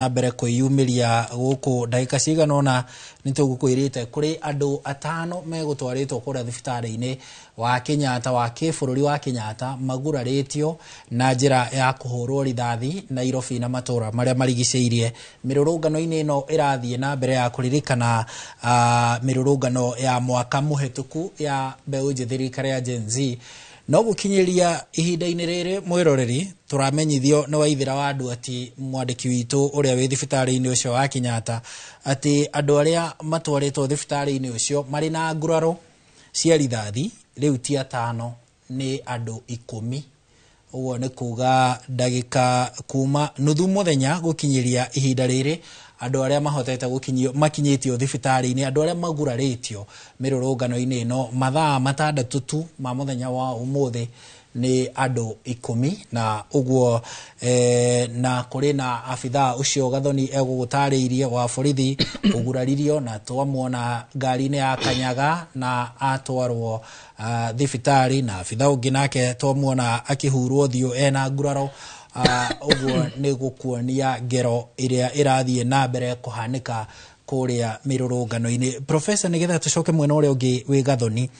Na mbere kwĩyumĩria gũkũ ndagĩka cigana ũna nĩ tũgũkwĩrĩte kũrĩ andũ atano megũtwarĩtwo kũrĩa thibitarĩ-inĩ wa Kenyatta, wa kĩbũrũri wa Kenyatta, magurarĩtio na njĩra ya kũhũrwo rithathi Nairobi na matũra marĩa marigicĩirie. Mĩrũrũngano-inĩ ĩno ĩrathiĩ na mbere ya kũririkana mĩrũrũngano ya mwaka mũhetũku ya mbeũ njĩthĩ rika rĩa Gen Z. No gũkinyĩria ihinda-inĩ rĩrĩ, mwĩroreri, tũramenyithio nĩ Waithĩra wa Nduati, mwandĩki witũ ũrĩa wĩ thibitarĩ-inĩ ũcio wa Kenyatta, atĩ andũ arĩa matwarĩtwo thibitarĩ-inĩ ũcio marĩ na nguraro cia rithathi rĩu ti atano, nĩ andũ 10. Ũguo nĩ kuga ndagĩka kuma nuthu mũthenya gũkinyĩria ihinda rĩrĩ, andũ arĩa mahotete gũkinyio, makinyĩtio thibitarĩ-inĩ, andũ arĩa magurarĩtio mĩrũrũngano-inĩ ĩno mathaa 6 tu ma mũthenya wa ũmũthĩ nĩ andũ 10. Na ũguo na kũrĩ na abithaa ũcio Gathoni egũgũtarĩirie wa borithi ũguraririo na twamuona ngari-inĩ ya Kanyaga na atwarwo thibitarĩ, na abithaa ũngĩ nake twamuona akĩhurwo ũthiũ ena nguraro. Ũguo nĩ gũkuonia ngero ĩrĩa ĩrathiĩ na mbere kũhanĩka kũrĩa mĩrũrũngano-inĩ. Professor, nĩgetha tũcoke mwena ũrĩa ũngĩ wĩ Gathoni,